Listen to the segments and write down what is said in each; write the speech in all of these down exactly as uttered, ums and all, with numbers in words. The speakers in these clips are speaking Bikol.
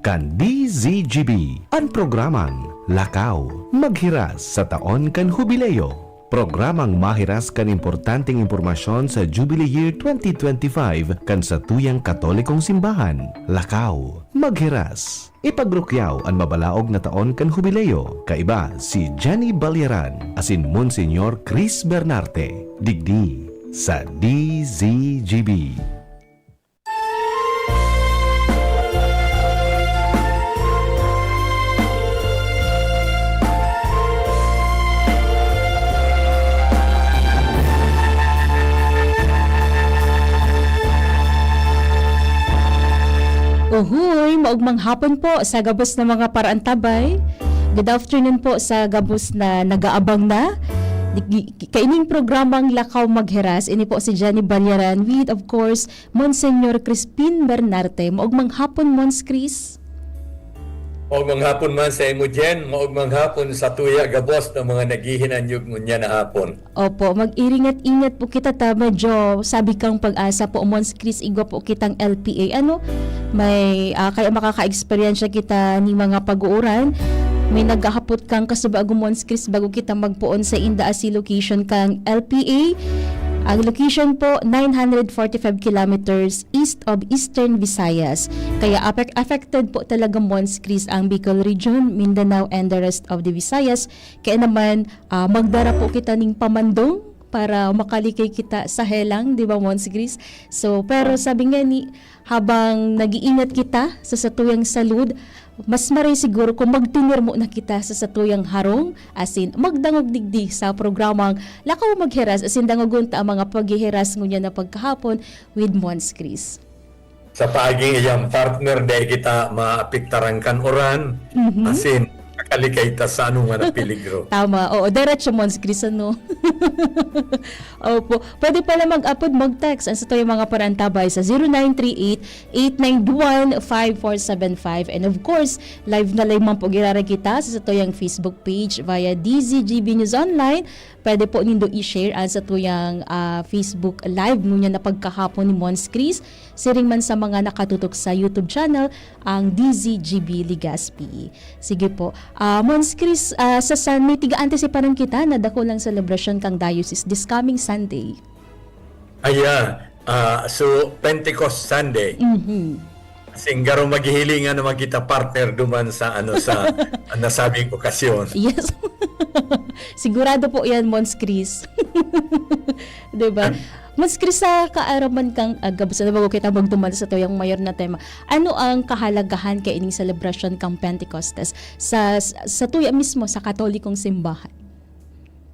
kan D Z G B, an programang Lakaw Maghiras sa Taon kan Hubileo. Programang mahiras kan importanteng impormasyon sa Jubilee Year twenty twenty-five kan satuyang Katolikong Simbahan. Lakaw Maghiras. Ipagrukyaw an mabalaog na taon kan Hubileo. Kaiba si Jenny Balyaran asin Monsignor Chris Bernarte, digdi sa D Z G B. Uhoy, maugmang hapon po sa gabos na mga paraantabay. Good afternoon po sa gabos na nag-aabang na. Di-, kaining programang Lakaw Maghiras, ini po si Jenny Balyaran with, of course, Monsignor Crispin Bernarte. Maugmang hapon, Mons Chris. Maugmang hapon man sa imo, Jen. Maugmang hapon sa tuya gabos ng mga naghihinanyog ngunyan na hapon. Opo, mag-iringat-ingat po kita ta medyo sabi kang pag-asa po, Mons Chris, igwa po kitang L P A. Ano? May, ah, kaya makaka-eksperyensya kita ni mga pag-uuran. May naghahapot kang kasubago, Mons Chris, bago kita magpoon sa inda asi location kang L P A. Ang location po, nine hundred forty-five kilometers east of Eastern Visayas. Kaya apek-, affected po talaga, Mons Chris, ang Bicol Region, Mindanao, and the rest of the Visayas. Kaya naman, ah, magdara po kita ning pamandong para makalikay kita sa helang, di ba, Mons Chris? So, pero sabi nga ni, habang nag-iingat kita sa satuyang salud, mas maray siguro kung magtinirmo na kita sa satuyang harong, asin magdangog digdi sa programang Lakaw Maghiras, asin dangogon ta ang mga paghihiras ngunyan na pagkahapon with Mons Chris. Sa pagiging iyang partner, dai kita maapektaran kan uran, Mhm. asin makalikay ta sa anong nga na peligro. Tama, oo, diretso, Mons Chris, ano? Opo. Pwede pala mag-apod, mag-text ang satuyang mga parantabay sa zero nine three eight, eight nine one, five four seven five. And of course, live na live man po giraray kita sa satuyang Facebook page via D Z G B News Online. Pwede po nindo i-share ang satuyang, ah, Facebook Live ngunyan na pagkahapon ni Mons Chris. Siring man sa mga nakatutok sa YouTube channel, ang D Z G B Legazpi. Sige po. Ah, Mons Chris, ah, sa San, may tiga-antisiparan kita na dakulang selebrasyon kang diocese this coming Sunday. Aya, ah, so Pentecost Sunday. Mhm. Singgaro maghihilingan naman kita, partner, duman sa, ano, sa nasabing okasyon. Yes. Sigurado po yan, Mons Chris. Di ba? Mons Chris, sa kaaraman kang, ah, gabos na bago kita magduman sa tuyang mayor na tema, ano ang kahalagahan kaining selebrasyon kang Pentecostes sa, sa tuya mismo sa Katolikong Simbahan?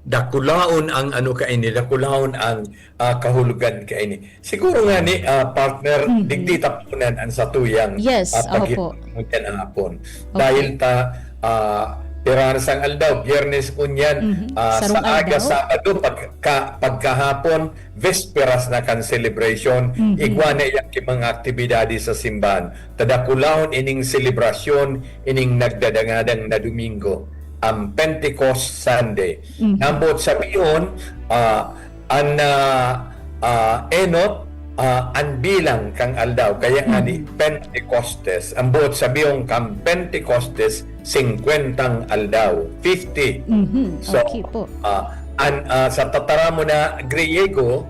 Dakulaon ang ano kaini, dakulaon ang, ah, kahulogan kaini. Siguro nga ni, ah, partner, Mhm. digdi tapunan ang satuyang, Yes, ah, opo. paghinunod kan hapon. Opo. Dahil ta, ah, pirahan sang aldaw, Biyernes ngunyan, Mhm. ah, Sarong sa aga, aldaw. Sabado, pagka-, pagkahapon, Vesperas na kan celebration, Mhm. igwa na iyang ki mga aktibidades sa simbahan. Ta dakulahon ining selebrasyon, ining nagdadangadang na Domingo, ang Pentecost Sunday. Mhm. Nang boot sabihon, ah, an, ah, ah, enot, ah, an bilang kang aldaw. Kaya nga ni Mhm. Pentecostes. Ang boot sabihon kang Pentecostes, singkwentang aldaw, fifty. Mhm. So, Okay po. ah, an, ah, sa tataramon na Griego,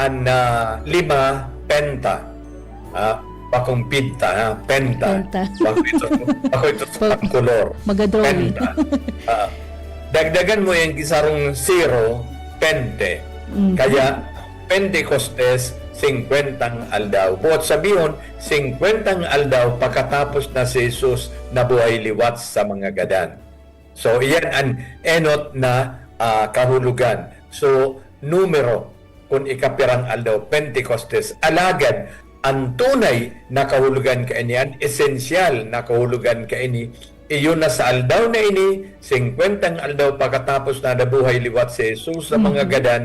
an, ah, lima, penta. Ah, bakong pinta, ha? Penta. Penta. Bako ito, bako ito sa Pag-, pangkolor. Magadrawing. Penta. Ah, dagdagan mo yung isarong zero, pente. Mhm. Kaya, Pentecostes, singkwentang aldaw. Buot sabihon, singkwentang aldaw pakatapos na si Jesus nabuhay liwat sa mga gadan. So, iyan an enot na, ah, kahulogan. So, numero, kun ikapirang aldaw, Pentecostes. Alagad, an tunay na kahulogan kaini, an esensyal na kahulogan kaini, iyon na sa aldaw na ini, singkwentang aldaw pakatapos na nabuhay liwat si Jesus sa mga Mhm. gadan,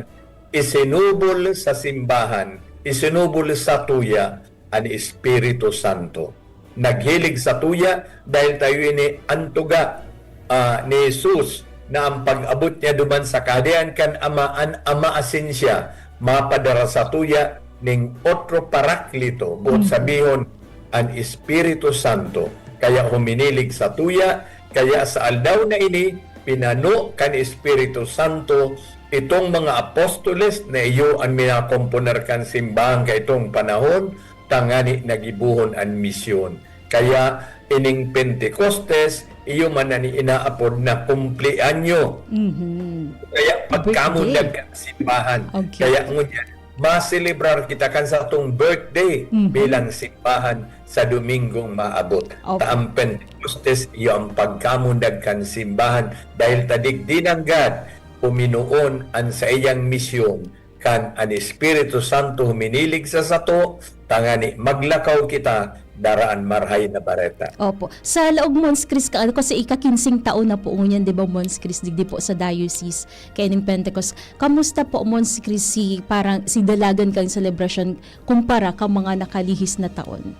isinubol sa simbahan, isinubol sa tuya an Espiritu Santo. Naghilig sa tuya dahil tayo ini an tuga, ah, ni Jesus na ang pag-abot niya duman sa Kahadean kan Ama, an Ama asin siya mapadara sa tuya ning otro Paraklito, boot Mhm. sabihon, an Espiritu Santo. kaya huminilig sa tuya, kaya sa aldaw na ini, pinano kan Espiritu Santo itong mga apostoles na iyo an minakomponer kan simbahan kaitong panahon, tangani nagibohon an misyon. Kaya ining Pentecostes, iyo man an inaapod na kumpleanyo. Mhm. Kaya pagkamundag kan simbahan. Okay. Kaya ngunyan, maselebrar kita kan satong birthday Mhm. bilang simbahan sa Domingong maabot. Okay. Ta ang Pentecostes, iyo ang pagkamundag kan simbahan. Dahil ta digdi nanggad, puminoon an saiyang misyon, kan an Espiritu Santo huminilig sa sato, tangani maglakaw kita, dara an Marahay na Bareta. Opo. Sa laog, Mons Chris, ka-, kasi ika-kinseng taon na po ngunyan, di ba, Mons Chris, digdi po sa diocese, kaining Pentecost. Kamusta po, Mons Chris, si, parang, si dalagan kan selebrasyon kumpara kan mga nakalihis na taon?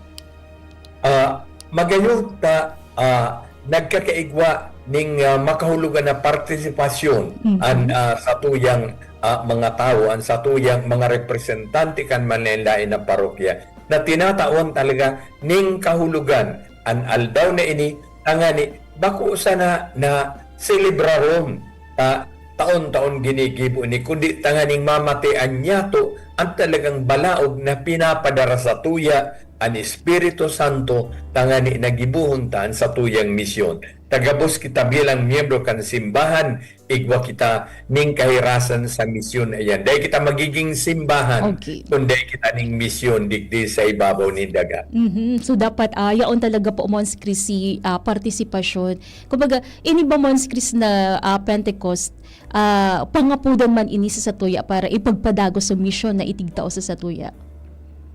Ah, magayon ta, ah, nagkakaigwa ning, ah, makahulogan na partisipasyon Mhm. an, ah, satuyang, ah, mga tawo, an satuyang mga representante kan manlaen-laen na parokya na tinatawan talaga ning kahulogan an aldaw na ini, tangani bako sana na selebraron ta taon-taon ginigibo ini, kundi tanganing mamatean niyato an talagang balaog na pinapadara satuya an Espiritu Santo, tangani nagibohon ta an satuyang misyon. Ta gabos kita bilang miyembro kan simbahan, igwa kita ning kahirasan sa misyon na iyan. Dai kita magiging simbahan Okay. kun dai kita ning misyon digdi sa ibabaw nin daga. Mhm. So, dapat, ah, yaon talaga po, Mons Chris, si, ah, partisipasyon. Kumbaga, ini ba, Mons Chris, na, ah, Pentecost, ah, pangapodan man ini sa satuya para ipagpadagos sa misyon na itigtao sa satuya?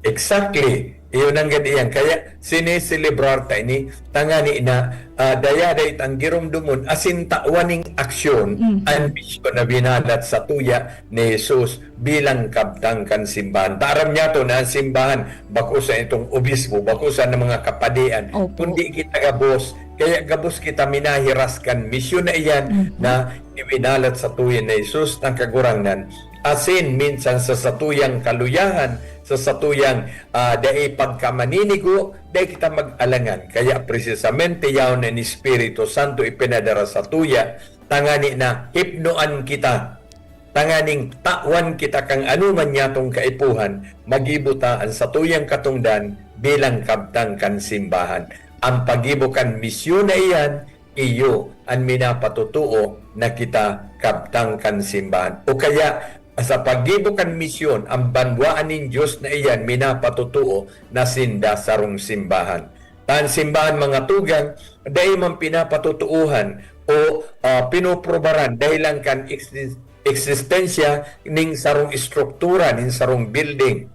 Exactly. Iyon ang gad iyan. Kaya sineselebrar ta ini, tangani na, ah, daya-daya itang giromdomon, asin tawan ning aksyon, Mhm. an misyon na binalat satuya ni Jesus bilang kabtang kan simbahan. Ta aram niyato na an simbahan, bako sa itong obispo, bako sa mga kapadian, Opo. kundi kita gabos. Kaya gabos kita minahiras kan misyon na iyan Mhm. na ibinalat satuya ni Jesus na Kagurangnan. Asin minsan sa satuyang kaluyahan, sa satuyang, ah, dai pagkamaninigo, dai kita mag-alangan. Kaya presisamente yaon an Espiritu Santo ipinadara satuya, tangani na hipnoan kita, tanganing tawan kita kan anoman niyatong kaipuhan, magibo ta an satuyang katongdan bilang kabtang kan simbahan. An paggibo kan misyon na iyan, iyo an minapatotoo na kita kabtang kan simbahan. O kaya, sa paggibo kan misyon, an banwaan nin Dios na iyan minapatotoo na sinda sarong simbahan. Ta an simbahan, mga tugang, dai man pinapatotoohan o, ah, pinoprobaran dahelan kan eksis-, eksistensya ning sarong estruktura, ning sarong building.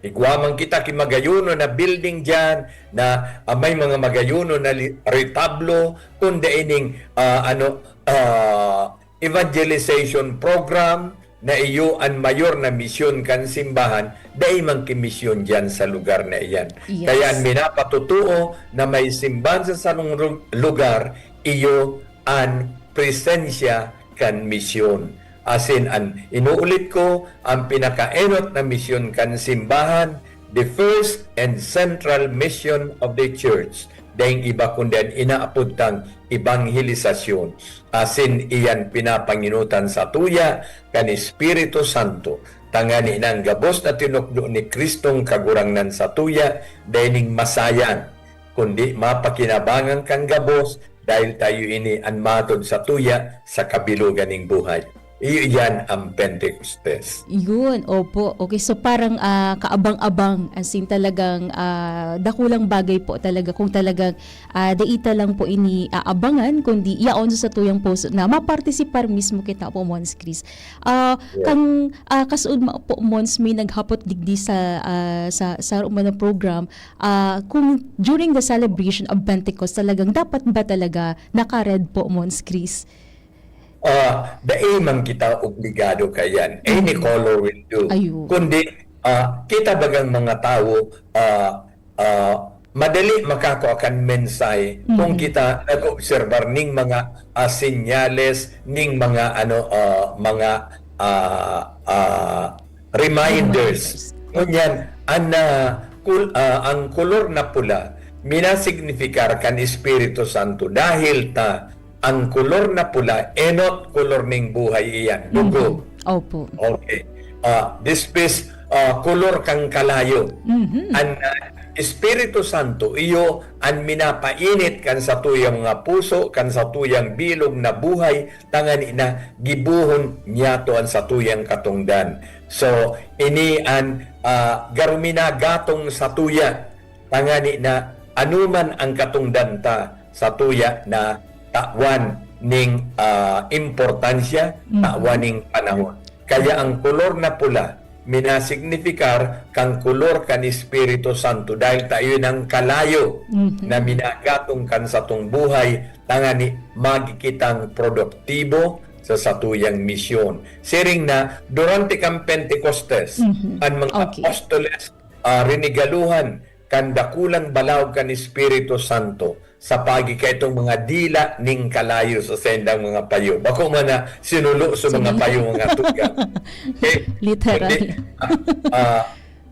Igwa man kita ki magayonon na building diyan na, ah, may mga magayonon na li-, retablo, kundi ining, ah, ano, ah, evangelization program na iyo an mayor na misyon kan simbahan, dai man ki misyon diyan sa lugar na iyan. Yes. Kaya an minapatotoo na may simbahan sa sarong ru-, lugar, iyo an presensya kan misyon. Asin an, inuulit ko, an pinakaenot na misyon kan simbahan, the first and central mission of the church, daing iba kundi an inaapod tang ebanghelisasyon. Asin iyan pinapanginutan satuya kan Espiritu Santo, tangani na an gabos na tinukdo ni Kristong Kagurangnan satuya, dai ning masayang, kundi mapakinabangan kan gabos, dahil tayo ini an matod satuya sa kabilugan ning buhay. Iyo iyan an Pentecostes. Yun, opo. Okay, so parang, ah, kaabang-abang, as in talagang, ah, dakulang bagay po talaga kung talagang, ah, dai ta lang po ini aabangan, kundi yaon sa satuyang puso na mapartisipar mismo kita po, Mons Chris. Ah, Yes. kang, ah, kasuod ma-, po, Mons, may naghapot digdi sa, ah, sa, sa Romano program, ah, kung during the celebration of Pentecost, talagang dapat ba talaga naka-red po, Mons Chris? Ah, dai man kita obligado kaiyan. Any Mm. color will do. Ayun. Kundi, ah, kita bagang mga tawo, ah, ah, madali makakua kan mensahe kung Mm. kita nag-obserbar ning mga, ah, senyales, ning mga, ano, ah, mga, ah, ah, reminders. Reminders. Ngunyan, an, ah, kul-, ah, ang kolor na pula, minasignifika kan Espiritu Santo dahil ta ang kolor na pula, enot kolor ning buhay iyan, dugo. Mhm. Opo. Okay. Ah, dispis, ah, kolor kan kalayo. Mhm. An, ah, Espiritu Santo, iyo an minapainit kan satuyang mga puso, kan satuyang bilog na buhay, tangani na gibohon niyato an satuyang katongdan. So, ini an, ah, garo minagatong satuya, tangani na anuman ang katongdan ta, satuya na tawan ning, ah, importansya, Mhm. tawan ning panahon. Kaya ang kolor na pula, minasignifika kan kolor kan Espiritu Santo, dahil ta iyon ang kalayo Mhm. na minagatong kan satong buhay, tangani magi kitang produktibo sa satuyang misyon. Siring na, durante kan Pentecostes, Mhm. an mga Okay. apostoles, ah, rinigaluhan kan dakulang balaog kan Espiritu Santo sa pagi kaitong mga dila ning kalayo sa saindang mga payo. Bako man na sinulo sa mga Sinulo. Payo, mga tugang. Eh, Literal. kundi, ah, ah,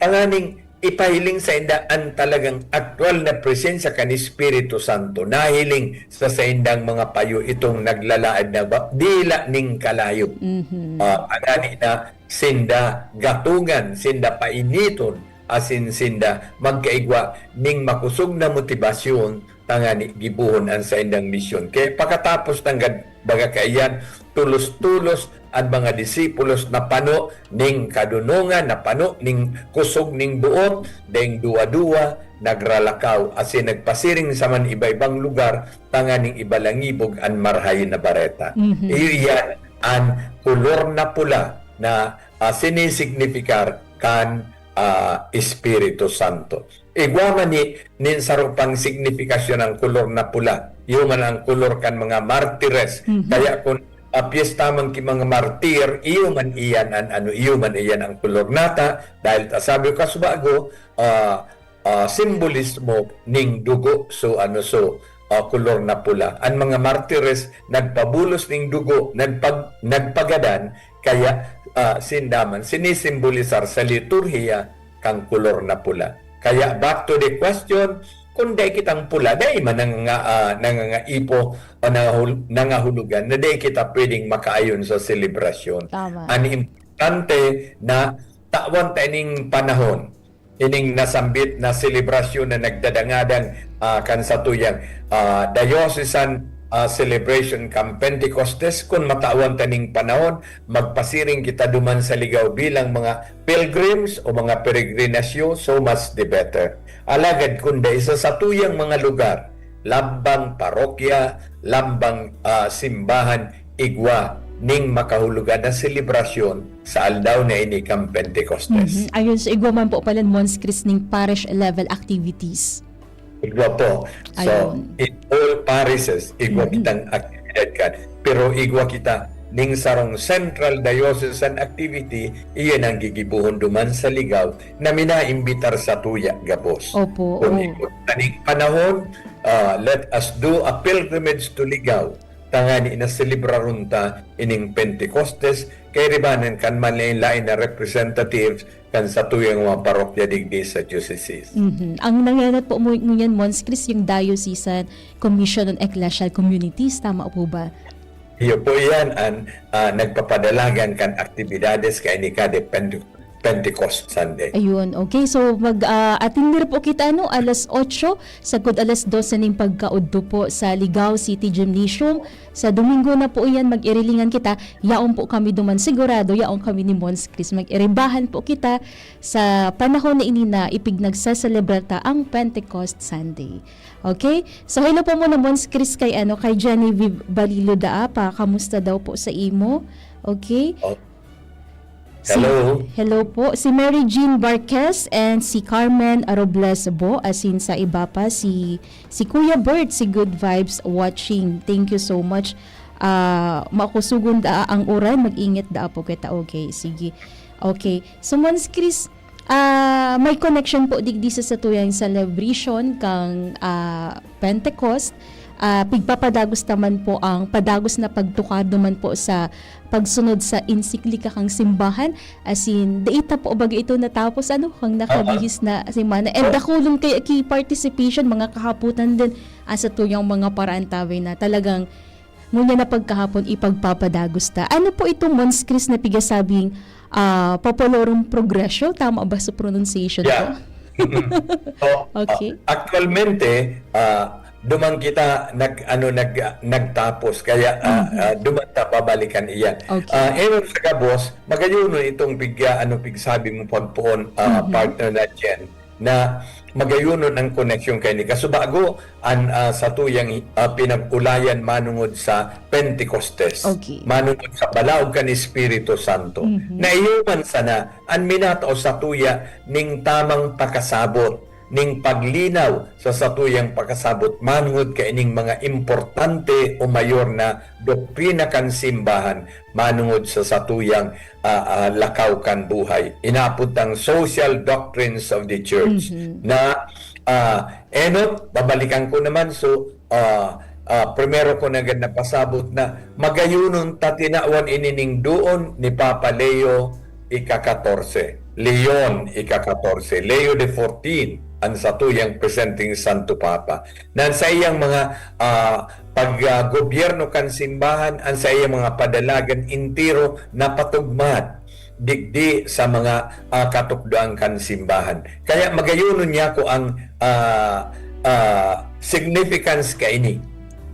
tanganing ipahiling sainda an talagang aktual na presensya kan Espiritu Santo. Nahiling sa saindang mga payo itong naglalaad na ba, dila ning kalayo. Mhm. Ah, tangani na sinda gatungan, sinda painiton, asin sinda magkaigwa ning makosog na motibasyon tangani gibohon an saindang misyon. Kaya pakatapos nanggad baga kaiyan, tulos-tulos an mga disipulos na pano ning kadunongan, na pano ning kosog ning boot, daing duwa-duwa, nagralakaw, asin nagpasiring sa man iba-ibang lugar, tanganing ibalangibog an Marahay na Bareta. Mhm. Iyo iyan an kolor na pula na, ah, sinisignifika kan, ah, Espiritu Santo. Igwa man ni, nin saro pang signifikasyon ang kolor na pula. Iyo man ang kolor kan mga martires. Mhm. Kaya kun, ah, piyesta man ki mga martir, iyo man iyan an ano, iyo man iyan ang kolor nata. Dahil ta sabi ko kasubago, ah, ah, simbolismo ning dugo, so ano, so, ah, kolor na pula. An mga martires nagpabulos ning dugo, nagpag-, nagpagadan, kaya, ah, sinda man sinisimbolisar sa liturhiya kan kolor na pula. Kaya back to the question, kung dai kitang pula, dai man nanganga-, ah, nangangaipo o nangahul-, nangahulugan na dai kita pwedeng makaayon sa selebrasyon. Tama. An importante na tawan ta ining panahon, ining nasambit na selebrasyon na nagdadangadang, ah, kan satuyang, ah, diocesan, ah, celebration kan Pentecostes. Kun matawan ta ning panahon, magpasiring kita duman sa Ligao bilang mga pilgrims o mga peregrinasyo, so much the better. Alagad kun dai sa satuyang mga lugar, lambang parokya, lambang, ah, simbahan, igwa ning makahulugan na selebrasyon sa aldaw na ini kan Pentecostes. Mhm. Ayun, so igwa man po pala, Mons Chris, ning parish level activities. Igwa po. So, Ayun. in all parishes, igwa Mhm. kitang aktibidad kan. Pero igwa kita ning sarong central diocesan activity, iyan ang gigibohon duman sa Ligao na minaimbitar satuya gabos. Opo, Kun oo. igwa kaning panahon, ah, let us do a pilgrimage to Ligao, tangani na selebraron ta ining Pentecostes, kairibanan kan manlain-lain na representatives kan satuyang mga parokya digdi sa diocese. Mhm. Ang nangenot po mo, ngunyan, Mons Chris, yung Diocesan Commission on Ecclesial Communities, tama po ba? Iyo po iyan an, ah, nagpapadalagan kan aktibidades kaini kada Pente-, Pentecost Sunday. Ayun, okay. So, mag, ah, atindi po kita, ano, alas otso, sagkod alas dose ning pagkaudto po sa Ligao City Gymnasium. Sa Domingo na po iyan, mag-irilingan kita. Yaon po kami duman, sigurado, yaon kami ni Mons Chris. Mag-iribahan po kita sa panahon na ini na ipignagseselebrata ang Pentecost Sunday. Okay? So, hello po muna, Mons Chris, kay, ano, kay Genevieve Balilo daa pa. Kamusta daw po sa imo? Okay? Oh. Si, Hello. Hello po. Si Mary Jean Barquez and si Carmen Robles bo, asin sa iba pa, si, si Kuya Bert, si Good Vibes watching. Thank you so much. Ah, makusugon daa ang uran, mag-ingat daa po kita. Okay, sige. Okay. So, Mons Chris, Ah, may connection po digdi sa satuyang celebration kan, ah, Pentecost. Ah, pigpapadagos ta man po ang padagos na pagtukar duman po sa pagsunod sa ensiklika kan simbahan. Asin, dai ta po baga ito natapos, ano, kan nakabihis na semana. And dakulon kaya ki participation, mga kahapotan din, ah, satuyang mga paraantawe na talagang ngunyan na pagkahapon ipagpapadagos ta. Ano po itong Mons Christi na pigasabing, ah, Populorum Progressio? Tama ba sa pronunciation ko? Yeah. So, Okay. ah, actualmente, ah, duman kita nag-, ano, nag-, nagtapos, kaya, ah, Mhm. ah, duman ta babalikan iyan. Okay. Ah, enot sa gabos, magayon itong pig-, ah, ano, pigsabi mo pagpoon, ah, Mhm. partner na Jen, na magayonon ang koneksyon kaini. Kasubago, an, ah, satuyang, ah, pinag-ulayan manongod sa Pentecostes, Okay. manongod sa balaog kan Espiritu Santo. Mhm. Na iyo man sana an minatao satuya ning tamang pakasabot, ning paglinaw sa satuyang pakasabot manongod kaining mga importante o mayor na doktrina kan simbahan, manongod sa satuyang, ah, ah, lakaw kan buhay. Inaapod tang social doctrines of the church Mhm. na, ah, enot, babalikan ko naman. So, ah, ah, primero ko na gad napasabot na magayonon ta tinawan ini ning doon ni Papa Leo ika-katorse, Leon ika-katorse, Leo the fourteen, an satuyang presenteng Santo Papa. Na an saiyang mga, ah, pag, ah, gobyerno kan simbahan, an saiyang mga padalagan entero napatugmad digdi sa mga, ah, katukdoan kan simbahan. Kaya magayonon niya ko ang, ah, ah, significance kaini.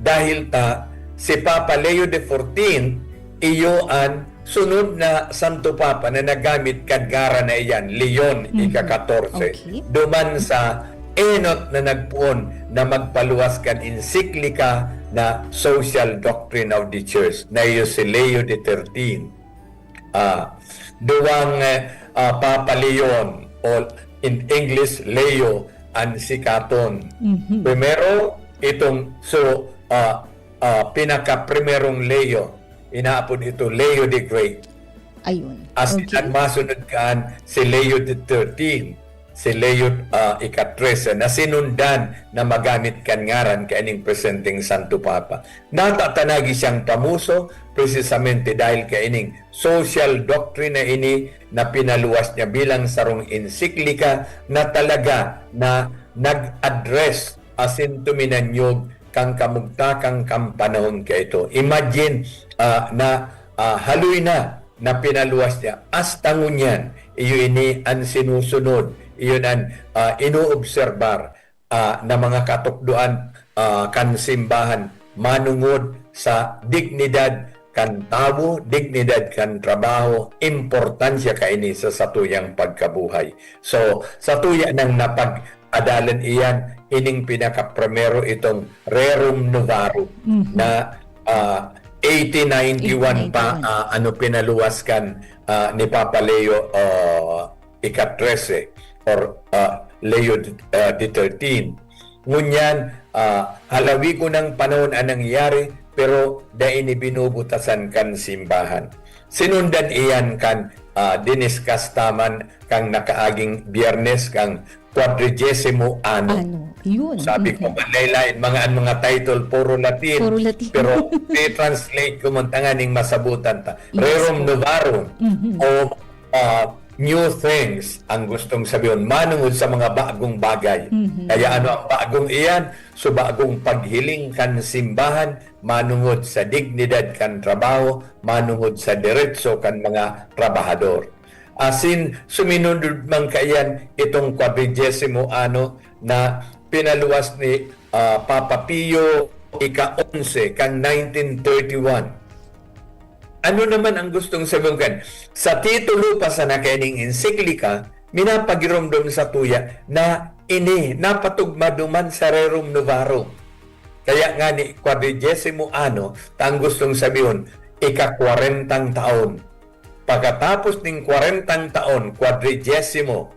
Dahil ta, si Papa Leo the fourteenth, iyo an sunod na Santo Papa na naggamit kan ngaran na iyan, Leon Mhm. ika-katorse. Okay. Duman sa enot na nagpoon na magpaluwas kan ensiklika na Social Doctrine of the Church, na iyo si Leo the thirteenth. Ah, duwang, eh, ah, Papa Leon, o in English, Leo, an sikaton. Mhm. Primero, itong, so, ah, ah, pinakaprimerong Leo, inaapod ito Leo the Great. Ayun. Asin Okay. an masunod kan si Leo the thirteenth, si Leo, ah, ika-trese, na sinundan na magamit kan ngaran kaining presenteng Santo Papa. Natatanagi siyang pamuso, presisamente dahil kaining social doctrine na ini na pinaluwas niya bilang sarong ensiklika na talaga na nag-address asin tuminanyog kan kamugtakan kan panahon kaito. Imagine, ah, na, ah, haloy na na pinaluwas niya. Hasta ngunyan, iyo ini an sinusunod, iyon an, ah, inoobserbar, ah, na mga katukdoan, ah, kan simbahan manongod sa dignidad kan tawo, dignidad kan trabaho, importansya kaini sa satuyang pagkabuhay. So, satuya nang napag-adalan iyan, ining pinakaprimero itong Rerum Novarum Mhm. na, ah, eighteen ninety-one pa, Eighteen ninety-one. ah, ano, pinaluwas kan, ah, ni Papa Leo, ah, ika-trese or, ah, Leo, ah, the thirteenth. Ngunyan, ah, halawi ko ng panahon ang nangyari, pero dai ini binubutasan kan simbahan. Sinundan iyan kan, ah, diniskas ta man kang nakaaging Biyernes, kang kwadridyesimo ano. Ano, yun. Sabi ko, Mhm. manlaylay, mga, ang mga title, puro Latin. Puro Latin. Pero i-translate ko man tanganing masabutan ta. Yes Rerum po. Novarum Mhm. o, ah, new things, ang gustong sabihon, manungod sa mga bagong bagay. Mhm. Kaya ano ang bagong iyan? So, bagong paghiling kan simbahan, manungod sa dignidad kan trabaho, manungod sa deretso kan mga trabahador. Asin, suminunod man kaiyan itong kwadridyesimo ano na pinaluwas ni, ah, Papa Pio ika-onse kan nineteen thirty-one. Ano naman ang gustong sabihin kan? Sa titulo pa sana kaining ensiklika, minapagiromdom sa tuya na ini napatugma duman sa Rerum Novarum. Kaya nga ni kwadridyesimo ano, ta ang gustong sabihon, ika-kwarentang taon. Pagkatapos ning kwarentang taon, kwadridyesimo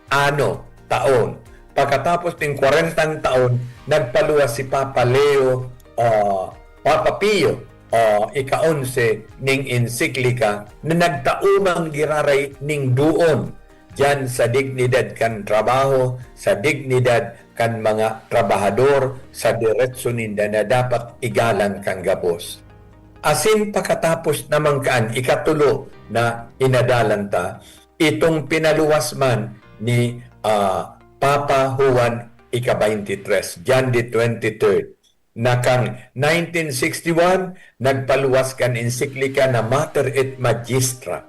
ano, taon. Pagkatapos ning kwarentang taon, nagpaluwas si Papa Leo, ah, Papa Pio, ah, ika-onse ning ensiklika na nagtao man giraray ning duon diyan sa dignidad kan trabaho, sa dignidad kan mga trabahador, sa deretso ninda na dapat igalang kan gabos. Asin pakatapos naman kan ikatulo na inadalan ta, itong pinaluwas man ni, ah, Papa Juan ika-twenty-three, John the twenty-third, na kan nineteen sixty-one, nagpaluwas kan ensiklika na Mater et Magistra.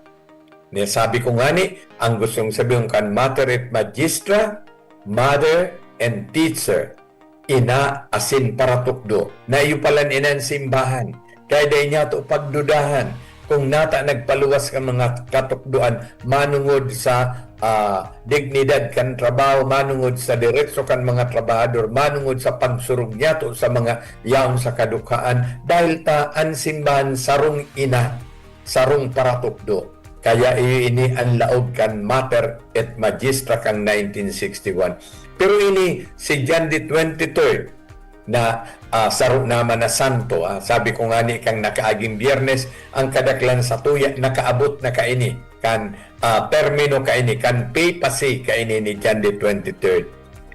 Ni sabi ko ngani, ang gustong sabihon kan Mater et Magistra, mother and teacher, ina asin paratukdo. Na iyo palan inan simbahan. Kaya dai niyato pagdudahan kung nata nagpaluwas kan mga katukdoan manungod sa, ah, dignidad kan trabaho, manungod sa deretso kan mga trabahador, manungod sa pagsurog niyato sa mga yaon sa kadukhaan. Dahil ta an simbahan sarong ina, sarong paratukdo. Kaya iyo ini an laog kan Mater et Magistra kan nineteen sixty-one. Pero ini si John the twenty-third na, ah, saro naman na santo, ah. Sabi ko ngani kan nakaaging Biyernes, ang kadaklan satuya nakaabot na kaini kan, ah, termino kaini, kan papacy kaini ni John the twenty-third.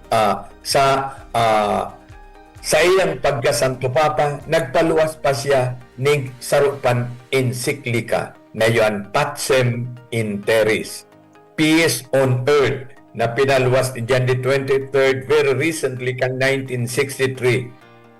Ah, sa, ah, sa iyang pagkasanto papa, nagpaluwas pa siya ning saro pan ensiklika na iyo an Pacem in Terris, Peace on Earth, na pinaluwas ni John the twenty-third very recently kan nineteen sixty-three.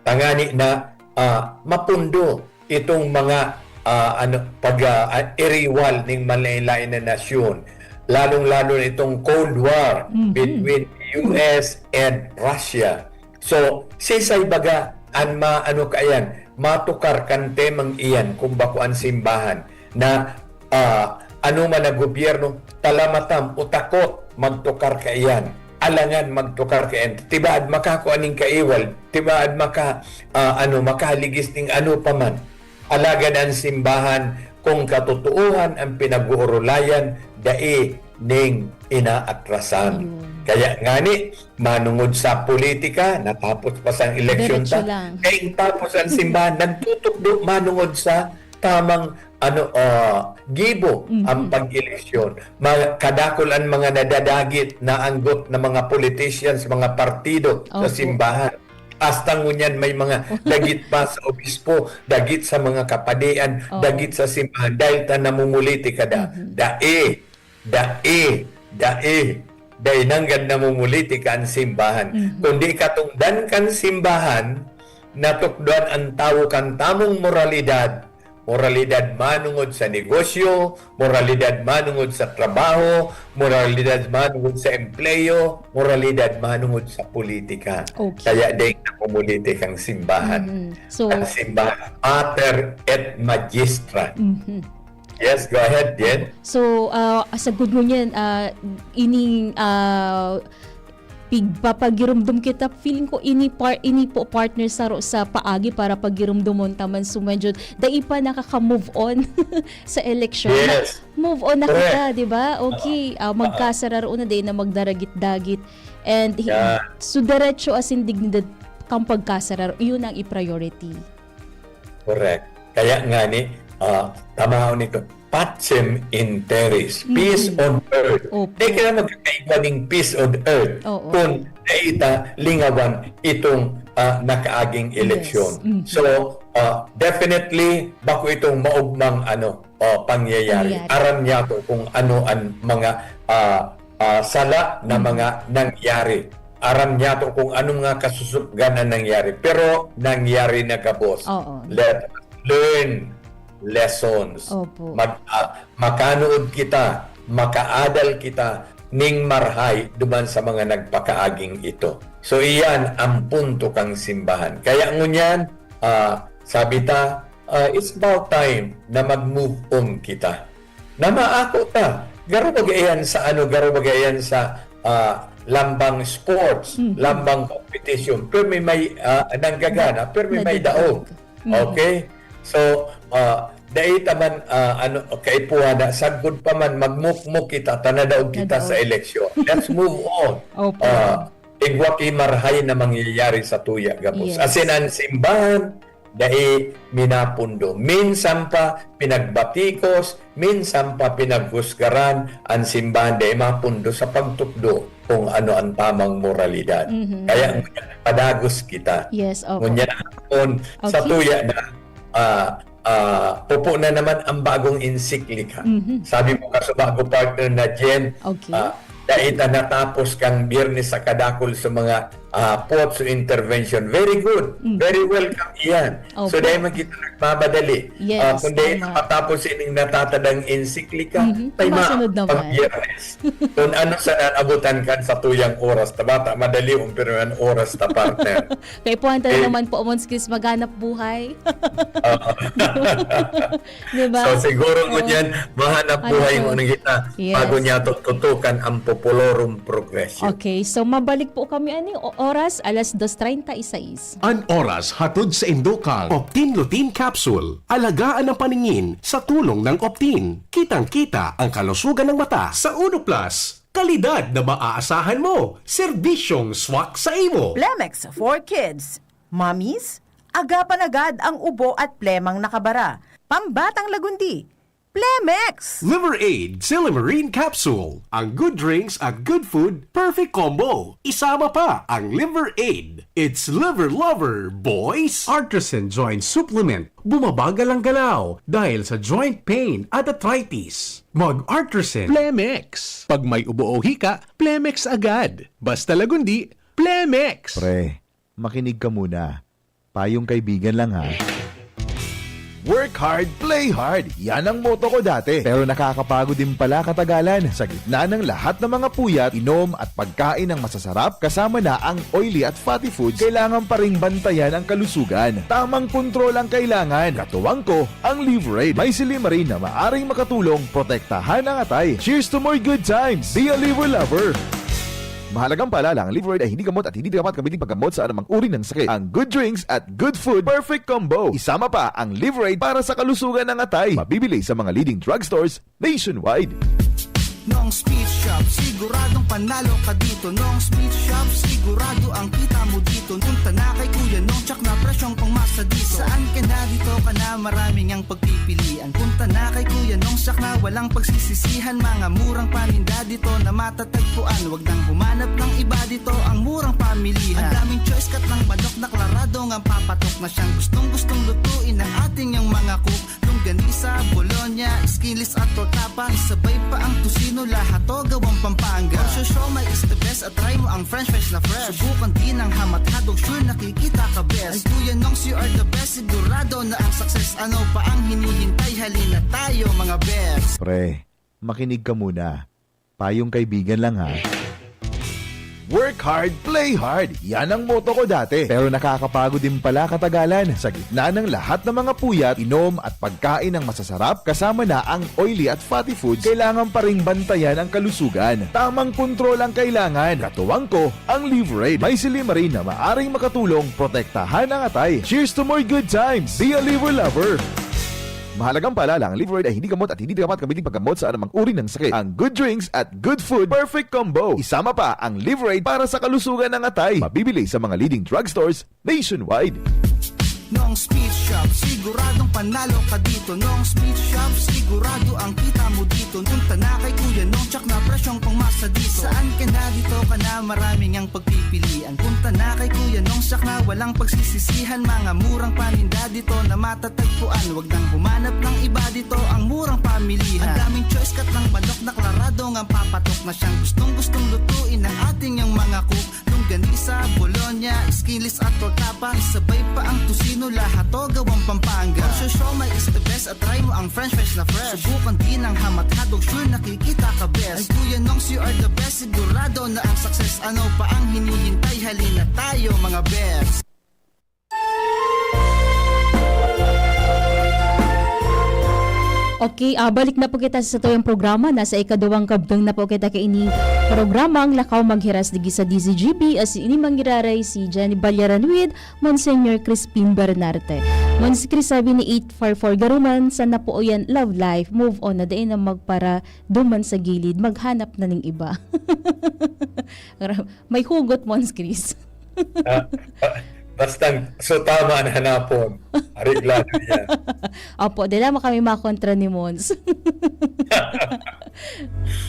Tangani na, ah, mapundo itong mga, ah, ano, pag, ah, ah, iriwal ning manlaen-laen na nasyon, lalong-lalo na itong Cold War Mhm. between U S and Russia. So, sisay baga an ma-, ano kaiyan, matukar kan temang iyan kung bako an simbahan na, ah, ano man na gobyerno, talamatam o takot magtukar kaiyan. Alangan magtukar kaiyan. Tibaad makakua ning kaiwal, tibaad maka-, ah, ano, makaligis ning ano pa man. Alagad an simbahan, kung katotoohan an pinag-oorolayan, dai ning inaatrasan. Ayun. Kaya ngani, manungod sa politika, natapos pa sang eleksyon Diretso ta, lang. Kaya tapos ang simbahan, nagtutukdo manungod sa tamang, ano, ah, gibo Mhm. ang pag-eleksyon. Ma-, kadakul an mga nadadagit na anggot na mga politicians, mga partido sa Opo. simbahan. Hasta ngunyan may mga dagit pa sa obispo, dagit sa mga kapadian, Oo. dagit sa simbahan, dahil ta namumuliti ka da. Mhm. Dai, dai, dai, dai nanggad namumuliti ka an simbahan. Mhm. Kundi katungdan kan simbahan, natukdoan an tawo kan tamong moralidad, moralidad manungod sa negosyo, moralidad manungod sa trabaho, moralidad manungod sa empleyo, moralidad manungod sa politika. Okay. Kaya dai namumulitik ang simbahan. Mm. So, Ang simbahan, Mater et Magistra. Mhm. Yes, go ahead, Jen. So, ah, sagkod ngunyan, ah, ining, ah, pigpapagiromdom kita, feeling ko ini par-, ini po, partner, saro sa paagi para pagiromdomon ta man. So, medyo dai pa nakaka-move on sa eleksyon. Na Yes. move on na Correct. kita, di ba? Okay, ah, Ah, ah. magkasararo na, dai na magdaragit-dagit. And hi-, Yeah. so, diretso asin dignidad kan pagkasararo, iyon ang i-priority. Correct. Kaya ngani, ah, tamaon ito, Pacem in Terris, peace Mhm. on earth. Opo. Di kaya magkakaigwa ning peace on earth Oo. kung dai ta lingawan itong, ah, nakaaging Yes. eleksyon. Mhm. So, ah, definitely, bako itong maugmang, ano, oh, pangyayari. Pangyayari. Aram niyato kung ano ang mga, ah, ah, sala na Mhm. mga nangyari. Aram niyato kung anong mga kasusupgan ang nangyari. Pero nangyari na gabos. Oo. Let us learn lessons. Opo. Mag-, ah, makanood kita, makaadal kita ning marahay duman sa mga nagpakaaging ito. So, iyan ang punto kang simbahan. Kaya ngunyan, ah, sabi ta, ah, it's about time na mag-move on kita. Na maako ta. Garo baga iyan sa ano, garo baga iyan sa, ah, lambang sports, Mhm. lambang competition. Pero may, may, ah, nanggagana, pero may, may daog. Mhm. Okay? So, ah, dai ta man, ah, ano, kaipuhan na, sagkod pa man, magmukmok kita, ta nadaog kita Nadaog. sa eleksyon. Let's move on. Opo. Ah, igwa ki marahay na mangyayari sa tuya, gabos. Yes. Asin ang simbahan, dai minapundo. Minsan pa pinagbatikos, minsan pa pinaghusgaran an simbahan, dai mapundo sa pagtukdo kung ano ang tamang moralidad. Mhm. Kaya ngunyan, padagos kita. Yes, opo. Ngunyan, kung sa Okay. tuya na, ah, ah, pupo na naman ang bagong ensiklika. Mhm. Sabi mo, kaso bago, partner, na Jen, Okay. ah, dai ta natapos kang Biyernes sa kadakul sa mga, ah, pots o intervention. Very good. Mm. Very welcome iyan. So, Opo. dai man kita nagmamadali. Yes, Ah, kung dai tama. matapos ining natatadang ensiklika, Mhm. may Masunod mga naman. pag-Biyernes. Kung ano sa nanabutan kan sa tuyang oras, ta bata madali, umpira an oras ta, partner. Kaipuhan ta na Eh. naman po, Mons Chris, maghanap buhay. Oo. Di ba? So, siguro Oo. ngunyan, mahanap Ano buhay po? mo na kita Yes. bago niya to tutukan ang populorum progressio. Okay, so mabalik po kami, ani, o-, oras, alas dos treinta y seis. An oras hatod sa indo kang Optin Lutein Capsule. Alagaan ang paningin sa tulong ng Optin. Kitang-kita ang kalusugan ng mata. Sa Uno Plus, kalidad na maaasahan mo, serbisyong swak sa imo. Plemex for Kids. Mommies, agapan agad ang ubo at plemang nakabara. Pambatang lagundi, Plemex! Liver Aid Silymarin Capsule. Ang good drinks at good food, perfect combo. Isama pa ang Liver Aid. It's Liver Lover, boys! Artisan Joint Supplement. Bumabagal ang galaw dahil sa joint pain at arthritis. Mag-Artisan. Plemex. Pag may ubo o hika, Plemex agad. Basta lagundi, Plemex! Pre, makinig ka muna. Payong kaibigan lang, ha. Work hard, play hard. Yan ang motto ko dati. Pero nakakapagod din pala katagalan. Sa gitna ng lahat ng mga puyat, inom at pagkain ng masasarap, kasama na ang oily at fatty foods, kailangan pa ring bantayan ang kalusugan. Tamang kontrol ang kailangan. Katuwang ko, ang Liver Aid. May silymarin na maaring makatulong protektahan ang atay. Cheers to more good times! Be a Liver Lover! Mahalagang paalala, ang Liver Aid ay hindi gamot at hindi dapat gamitin paggamot sa anumang uri ng sakit. Ang good drinks at good food, perfect combo. Isama pa ang Liver Aid para sa kalusugan ng atay. Mabibili sa mga leading drugstores nationwide. Nong's Meat Shop, siguradong panalo ka dito. Nong's Meat Shop, sigurado ang kita mo dito. Punta na kay Kuya Nong, tsak na presyong pangmasa dito. Saan ka na, dito ka na, marami ngang pagpipilian. Punta na kay Kuya Nong, tsak na walang pagsisisihan. Mga murang paninda dito na matatagpuan. Wag nang humanap ng iba dito, ang murang pamilihan. Ang daming choice, kat ng manok na klarado ngang papatok na siyang gustong-gustong lutuin ng ating yang mga cook. Longganisa, bologna, skinless at torta pa. Isabay pa ang tocino, lahat to gawang Pampanga. For sure, siomai is the best at try mo ang french fries na fresh. Subukan din ang ham at hotdog, sure nakikita ka best. Ay, Kuya Nongs, you are the best, sigurado na ang success. Ano pa ang hinihintay? Halina tayo, mga best. Pre, makinig ka muna. Payong kaibigan lang, ha. Work hard, play hard. Yan ang motto ko dati. Pero nakakapagod din pala katagalan. Sa gitna ng lahat ng mga puyat, inom at pagkain ng masasarap, kasama na ang oily at fatty foods, kailangan pa ring bantayan ang kalusugan. Tamang kontrol ang kailangan. Katuwang ko, ang Liver Aid. May silymarin na maaring makatulong protektahan ang atay. Cheers to more good times! Be a Liver Lover! Mahalagang paalala, ang Liver Aid ay hindi gamot at hindi dapat gamitin paggamot sa anumang uri ng sakit. Ang good drinks at good food, perfect combo. Isama pa ang Liver Aid para sa kalusugan ng atay. Mabibili sa mga leading drugstores nationwide. Nong's Meat Shop, siguradong panalo ka dito. Nong's Meat Shop, sigurado ang kita mo dito. Punta na kay Kuya Nong, tsak na presyong pangmasa dito. Saan ka na, dito ka na, marami ngang pagpipilian. Punta na kay Kuya Nong, tsak na walang pagsisisihan. Mga murang paninda dito na matatagpuan. Wag nang humanap ng iba dito, ang murang pamilihan. Ang daming choice, kat ng manok na klarado ngang papatok na siyang gustong-gustong lutuin ng ating yang mga cook. Longganisa, bologna, skinless at torta pa. Isabay pa ang tocino, lahat to gawang Pampanga. For sure, siomai is the best at try mo ang french fries na fresh. Subukan din ang ham at hotdog, sure nakikita ka best. Ay, Kuya Nongs, you are the best, sigurado na ang success. Ano pa ang hinihintay? Halina tayo, mga best. Okay, ah, balik na po kita sa satuyang programa. Nasa ikaduwang kabtang na po kita kaini programang Lakaw Maghiras digdi sa D Z G B. As ini mangiraray si Jenny Ballaran with Monsignor Crispin Bernarte. Mons Chris, sabi ni eight four four, "Garuman, sana po yan love life. Move on na, dai na magparaduman sa gilid. Maghanap na ning iba." May hugot, Mons Chris. Ah, ah, Basta so tama na hanapon. Areglado yan. Opo, di lamang kami makontra ni Mons.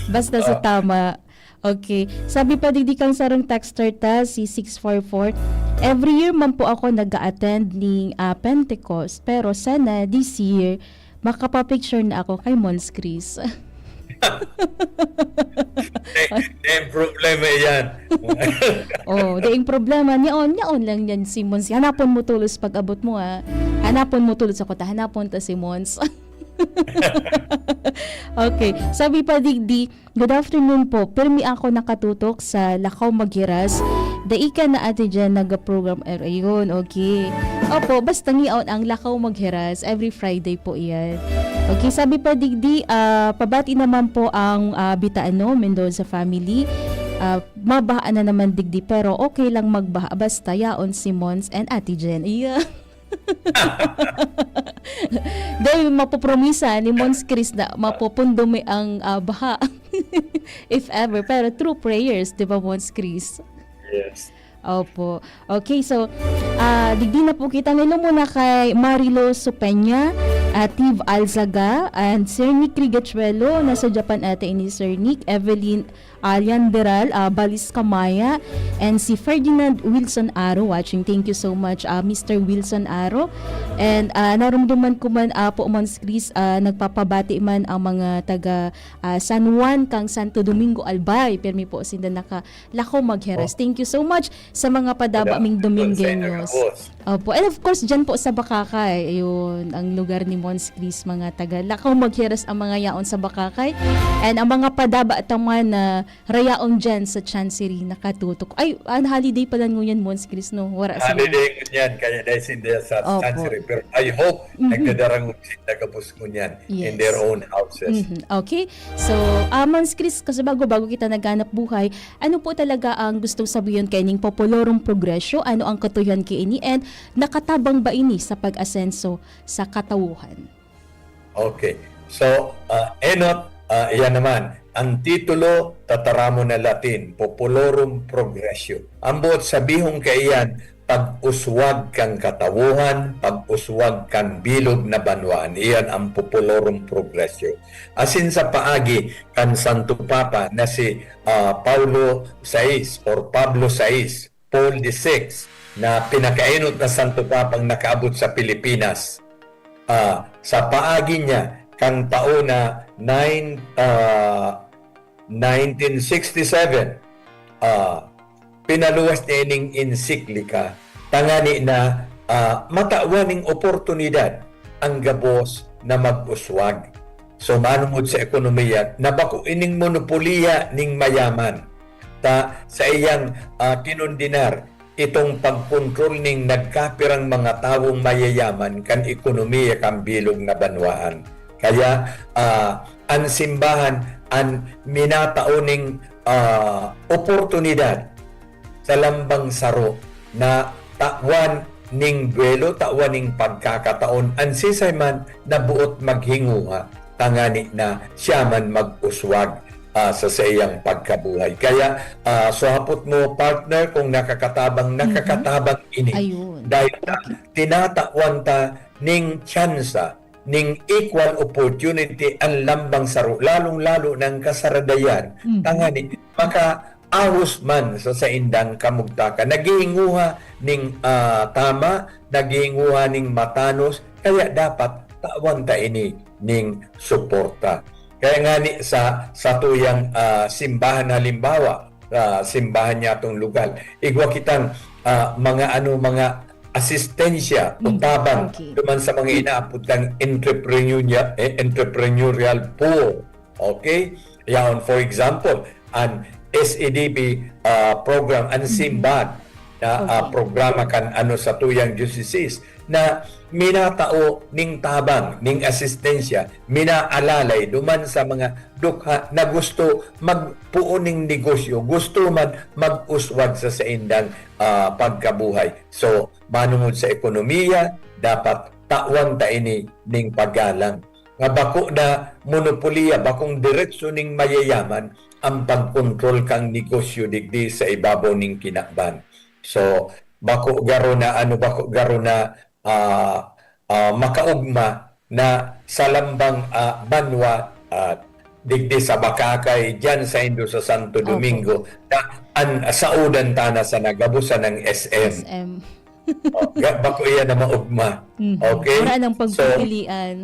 Basta sa Ah, tama. Okay. Sabi pa digdi kang sarong texter ta, si six four four, "Every year man po ako nag-a-attend ning, ah, Pentecost, pero sana this year, makapapicture na ako kay Mons Chris." eh, eh, problema yan. Oh, daing problema. Nyaon, nyaon lang yan si Mons. Hanapon mo tulos pag abot mo, ha. Hanapon mo tulos ako, ta hanapon ta si Mons. Okay. Sabi pa digdi, "Good afternoon po. Pirmi ako nakatutok sa Lakaw Maghiras. Dai ka na, Ate Jen, naga-program er-, ayun, okay. Opo, basta ngiyaon ang Lakaw Maghiras. Every Friday po iyan." Okay, sabi pa digdi, ah, pabati naman po ang, ah, Bitaano, Mendoza family. Ah, mabaha na naman digdi, pero okay lang magbaha. Basta yaon si Mons and Ate Jen. Iya. Dahil mapopromisa ni Mons Chris na mapupundumi ang, ah, baha. If ever. Pero through prayers, di ba, Mons Chris? Yes. Opo. Okay, so, ah, digdi na po kita. Ngilo muna kay Marilo Supenya, ah, Tiv Alzaga, and Sir Nick Rigachuelo, nasa Japan ata ini, Sir Nick, Evelyn Alian Deral, ah, Balis Kamaya, and si Ferdinand Wilson Aro watching. Thank you so much, ah, Mister Wilson Aro. And, ah, narumduman ko man, ah, po, Mons Chris, ah, nagpapabati man ang mga taga, ah, San Juan kang Santo Domingo, Albay. Pirmi po sinda naka Lakaw Maghiras. Oh, Thank you so much sa mga padaba wala ming doon sa Domingueños. Inagabos. Opo. And of course, dyan po sa Bakakay, ayun, ang lugar ni Mons Chris, mga taga Lakaw Maghiras ang mga yaon sa Bakakay. And ang mga padaba taman na rayaon dyan sa Chancery, nakatutok. Ay, ang holiday pala ngunyan, Mons Chris, no? Wara si Mons. Holiday ngunyan, kaya dahil hindi sa Opo. Chancery. Pero I hope Mhm. nagdadarang sila gabos ngunyan in their Yes. own houses. Mhm. Okay. So, ah, Mons Chris, kasi bago, bago kita naghanap buhay, ano po talaga ang gustong sabihin kaining Populorum Progressio? Ano ang katuyan kaini? And nakatabang ba ini sa pag-asenso sa katawhan? Okay. So, ah, enot, ah, iyan naman. Ang titulo, tataramon na Latin, Populorum Progressio. Ang buot sabihon kaiyan, pag-uswag kan katawohan, pag-uswag kan bilog na banwaan. Iyan ang Populorum Progressio. Asin sa paagi kan Santo Papa na si, ah, Paulo sais or Pablo sais, Paul the Sixth, na pinakaenot na Santo Papang nakaabot sa Pilipinas. Ah, sa paagi niya, kan taon na nine, ah, nineteen sixty-seven, ah, pinaluwas niya ining ensiklika tangani na, ah, matawan ning oportunidad ang gabos na mag-uswag. So, manungod sa ekonomiya, na bako ining monopoliya ning mayaman. Ta, sa iyang, ah, kinondenar, itong pagkontrol ning nagkapirang mga tawong mayayaman kan ekonomiya kan bilog na banwaan. Kaya, ah, an simbahan an minatao ning, ah, oportunidad sa lambang saro na tawan ning duwelo, tawan ning pagkakataon, an sisay man na buot maghinguha, tangani na siya man mag-uswag, ah, sa saiyang pagkabuhay. Kaya, ah, so hapot mo, partner, kung nakakatabang, Mhm. nakakatabang ini. Ayun. Dahil ta, Okay. tinatawan ta ning tsansa, ning equal opportunity an lambang saro, lalong-lalo na ang kasaradayan, Mhm. tangani makaahos man sa saindang kamugtakan. Naghihinguha ning, ah, tama, naghihinguha ning matanos, kaya dapat tawan ta ini ning suporta. Kaya ngani sa, sa tuyang, ah, simbahan, halimbawa, sa simbahan niya atong lugar, igwa kitang, ah, mga ano, mga asistensya o Mm, tabang okay. duman sa mga inaapod kang entrepreneur, eh, entrepreneurial poor. Okay? Yaon, for example, an S E D B, ah, program, an Mhm. Simbag na, ah, Okay. programa kan ano sa tuyang diocese na minatao ning tabang, ning asistensya, minaalalay duman sa mga dukha na gusto magpuon ning negosyo, gusto man mag-uswag sa saindang, ah, pagkabuhay. So, manungod sa ekonomiya, dapat tawan ta ini ning paggalang. Nga bako na monopoliya, bakong diretso ning mayayaman ang pagkontrol kang negosyo digdi sa ibabaw ning kinaban. So, bako garo na, ano, bako garo na, ah, ah, makaugma na sa lambang, ah, banwa, ah, digdi sa Bakakay, diyan sa Indo sa Santo Opo. Domingo, na an, saudan ta na sa nagabusan ng S M. S M. Oh, ga-, bako iyan na maugma. Mhm. Okay? Wala nang So, pagpipilian.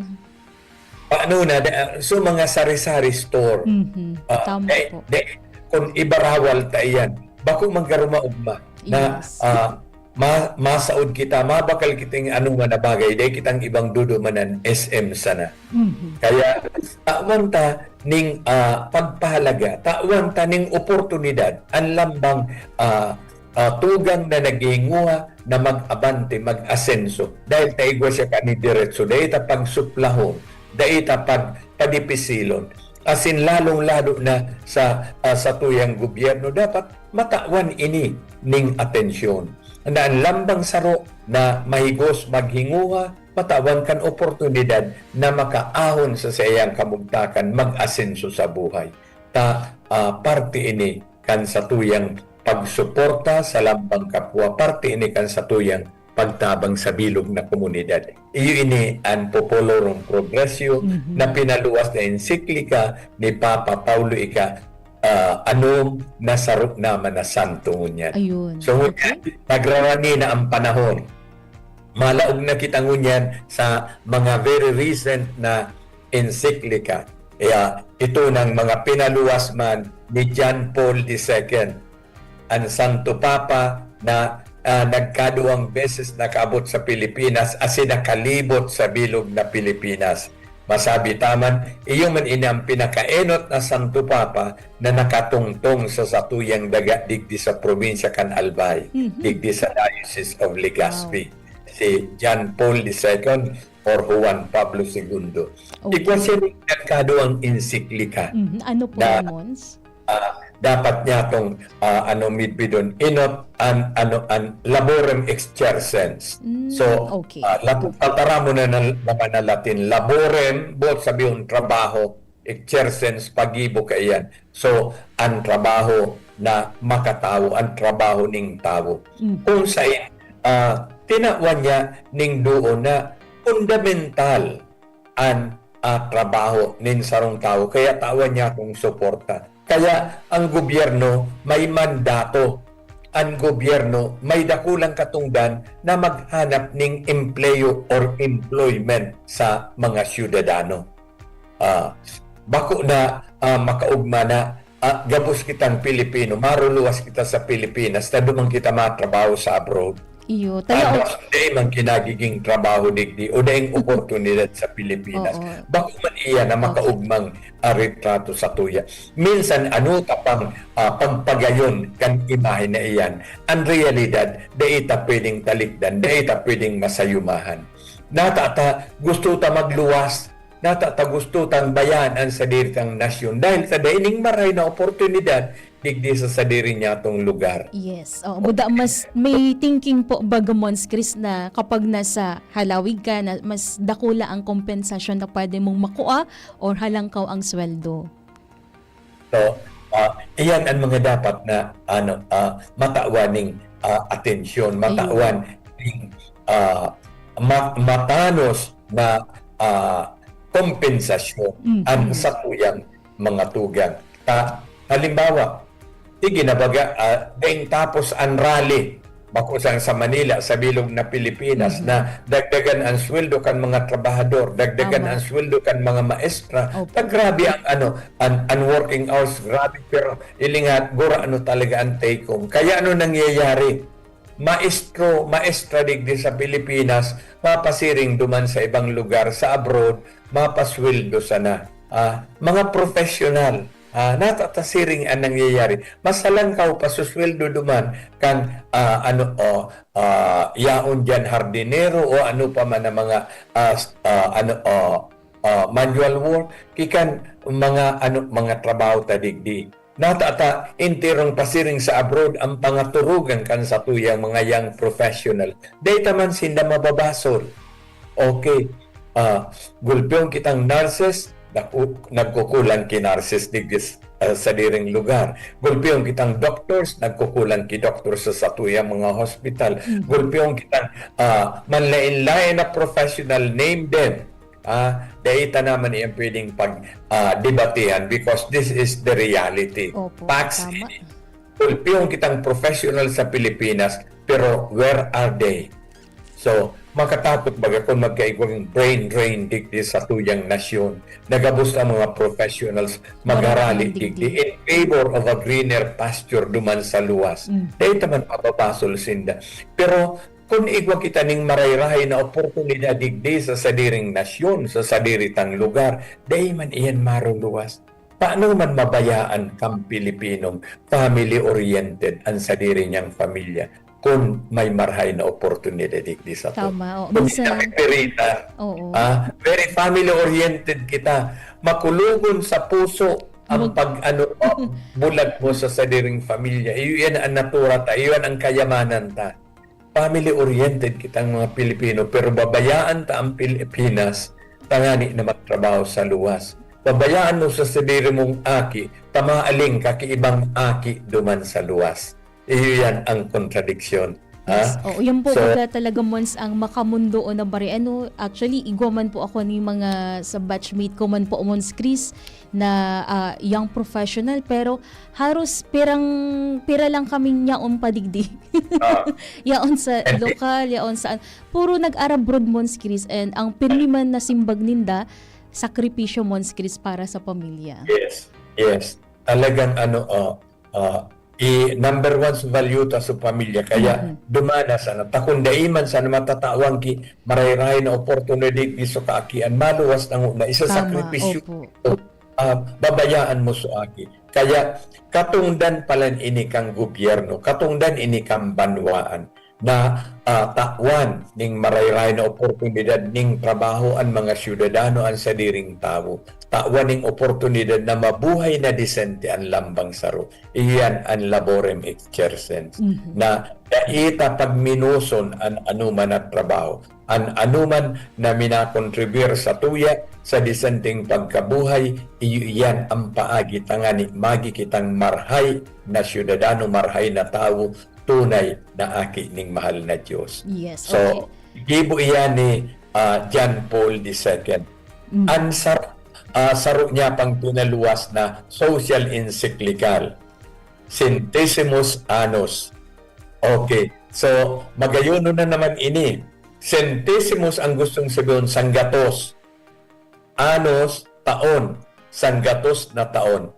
Paano na, da-, so, mga sari-sari store. Mhm. Ah, Tama eh, po. de-, kung ibarawal ta iyan, bako man garo maugma na, Yes. ah, ma-, masaod kita, mabakal kitang ano man na bagay, dai kitang ibang dudumanan, S M sana. Mhm. Kaya, tawan ta ning, ah, pagpahalaga, tawan ta ning oportunidad, an lambang, ah, ah, tugang na naghihinguha na mag-abante, mag-asenso. Dahil ta igwa siya kani diretso, dai ta pagsuplahon, dai ta pag-, padipisilon. Asin lalong-lalo na sa, ah, satuyang gobyerno, dapat matawan ini ning atensyon. Na an lambang saro na mahigos maghinguha, matawan kan oportunidad na makaahon sa saiyang kamugtakan, mag-asenso sa buhay. Ta, ah, parte ini kan satuyang pagsuporta sa lambang kapwa, parte ini kan satuyang pagtabang sa bilog na komunidad. Iyo ini an Populorum Progressio Mhm. na pinaluwas na ensiklika ni Papa Paulo ika, ah, anom na saro naman na santo ngunyan. Ayun. So, ngunyan, Okay. nagrarani na ang panahon. Malaog na kita ngunyan sa mga very recent na ensiklika. Kaya ito ng mga pinaluwas man ni John Paul the Second, an Santo Papa na, ah, nagkaduwang beses nakaabot sa Pilipinas asin nakalibot sa bilog na Pilipinas. Masabi ta man, iyo man ini ang pinakaenot na Santo Papa na nakatungtong sa satuyang daga digdi sa probinsya kan Albay, Mhm. digdi sa Diocese of Legazpi. Wow. Si John Paul the Second or Juan Pablo Segundo. Okay. Igwa siya ning nagkaduwang ensiklika Mhm. Ano po na yan, Mons? ah, dapat niya tong, ah, ano, midbidon, enot an, ano, an laborem exercens. Mm, So, okay. ah, lapu-, tataramon na, na, naman na Latin, laborem, boot sabihon trabaho, exercens, paggibo kaiyan. So, an trabaho na makatawo, an trabaho ning tawo. Mm. Kung sain, ah, tinawan niya ning duon na fundamental an, ah, trabaho nin sarong tawo, kaya tawan niya akong suporta. Kaya ang gobyerno may mandato. Ang gobyerno may dakulang katungdan na maghanap ning empleyo or employment sa mga siyudadano. Ah, bako na, ah, makaugma na, ah, gabos kitang Pilipino, maruluwas kita sa Pilipinas, ta duman kita matrabaho sa abroad. Iyo, Ano, talaga. dai man kinagiging trabaho digdi o daing oportunidad sa Pilipinas. Oo. Bako man iya na Opo. makaugmang, ah, retrato sa tuya. Minsan, ano ta pang, ah, pagpagayon kan imahe na iyan. Ang realidad, dai ta pwedeng talikdan, dai ta pwedeng masayumahan. Nata ta, gusto ta magluwas, nata ta gusto tang bayaan an sadiri tang nasyon dahil sa daining maray na oportunidad digdi sa sadiri niyatong lugar. Yes. Oo, muda mas may thinking po baga, Mons Chris, na kapag nasa halawig ka, na mas dakula ang kompensasyon na pwede mong makua or halangkaw ang sweldo. So, ah, iyan ang mga dapat na, ano, ah, matawan ning, ah, atensyon, Ayun. matawan ning, ah, ma-, matanos na, ah, kompensasyon Mm. ang satuyang mga tugang. Ta-, halimbawa, sige na baga, ah, ding tapos ang rally, bako sa, sa Manila, sa bilog na Pilipinas, Mhm. na dagdagan ang sweldo kan mga trabahador, dagdagan Tama. ang sweldo kan mga maestra. Opo. Ta grabe ang, ano, ang, ang working hours, grabe, pero ilingat, gura ano talaga ang take home. Kaya ano nangyayari? Maestro, maestra digdi sa Pilipinas, mapasiring duman sa ibang lugar, sa abroad, mapasweldo sana. Ah, mga professional, ah, nata ta siring ang nangyayari. Mas halangkaw pa susweldo duman kan, ah, ano, oh, ah, yaon diyan, hardinero o ano pa man ang mga, ah, s-, ah, ano, oh, ah, manual work, ki kan mga, ano, mga trabaho ta digdi. Nata ta enterong pasiring sa abroad ang pangaturugan kan satuyang mga young professional. Dai ta man sinda mababasol. Okay. Ah, gulpion kitang nurses, naku-, nagkukulang ki nurses digdi s-, ah, sadiring lugar. Gulpiyon kitang doctors, nagkukulang ki doctors sa satuyang mga hospital. Gulpiyon kitang, ah, manlain-lain na professional name din. Ah, dai ta naman iyan pwedeng pag, ah, debatihan because this is the reality. Opo, Facts tama. ini. Gulpiyon kitang professional sa Pilipinas, pero where are they? So, makatakot baga kun magkaigwang brain drain digdi sa tuyang nasyon. Nagabos ang mga professionals magharali Maraming digdi digdi. in favor of a greener pasture duman sa luwas. Mm. Dai ta man mapapasol sinda. Pero kun igwa kita ning marayrahay na oportunidad digdi sa sadiring nasyon, sa sadiri tang lugar, dai man iyan maruluwas. Paano man mabayaan kang Pilipinong family-oriented an sadiri niyang pamilya kun may marhay na oportunidad digdi sato? Tama, oo. Kun Minsan napipiritan, Oo. ah, very family-oriented kita. Makulogon sa puso ang Mag- pag-ano, ah, bulag mo sa sadiring pamilya. Iyo yan ang natura ta, iyo yan ang kayamanan ta. Family-oriented kitang mga Pilipino, pero babayaan ta ang Pilipinas tangani na magtrabaho sa luwas. Pabayaan mo sa sadiri mong aki, ta maaling ka ki ibang aki duman sa luwas. Iyo yan ang kontradiksyon. Ha? Yes. Oo, yan po So, baga talaga, Mons, ang makamundo o nabari. Ano, actually, igwa man po ako ni mga sa batchmate ko man po, Mons Chris, na, ah, young professional, pero haros pirang, pira lang kaming yaon pa digdi. Ah. Yaon sa And lokal, yaon sa, puro nag-arabroad, Mons Chris, and ang pirmi man na simbag ninda, sakripisyo, Mons Chris, para sa pamilya. Yes, yes. Talagang ano, ah, ah, i-number one sa value ta sa pamilya. Kaya Mhm. dumana sana. Ta kun dai man sana matatawan ki marayrahay na oportunidad digdi sa kaakian, maluwas na nguna, isa Tama, sakripisyo. opo. Ah, babayaan mo sa aki. Kaya katungdan palan ini kang gobyerno, katungdan ini kang banwaan na, ah, tawan ning marayrahay na oportunidad ning trabaho an mga syudadano, an sadiring tawo. Tawan ning oportunidad na mabuhay na disente an lambang saro. Iyan an laborem exercens. Mhm. Na dai ta pagminuson an anoman na trabaho. An anoman na minakontribuyar sa tuya sa disenteng pagkabuhay, iyo iyan ang paagi tangani magi kitang marhay na syudadano, marhay na tawo, tunay na aki ning mahal na Dios. Yes, So, okay. gibo iyan ni, ah, John Paul the Second. Mm. An sar-, ah, saro niya pang pinaluwas na social encyclical, Centesimus Annus. Okay. So, magayonon na naman ini. Centesimus ang gustong sabihon, sanggatos. Annus, taon. Sanggatos na taon.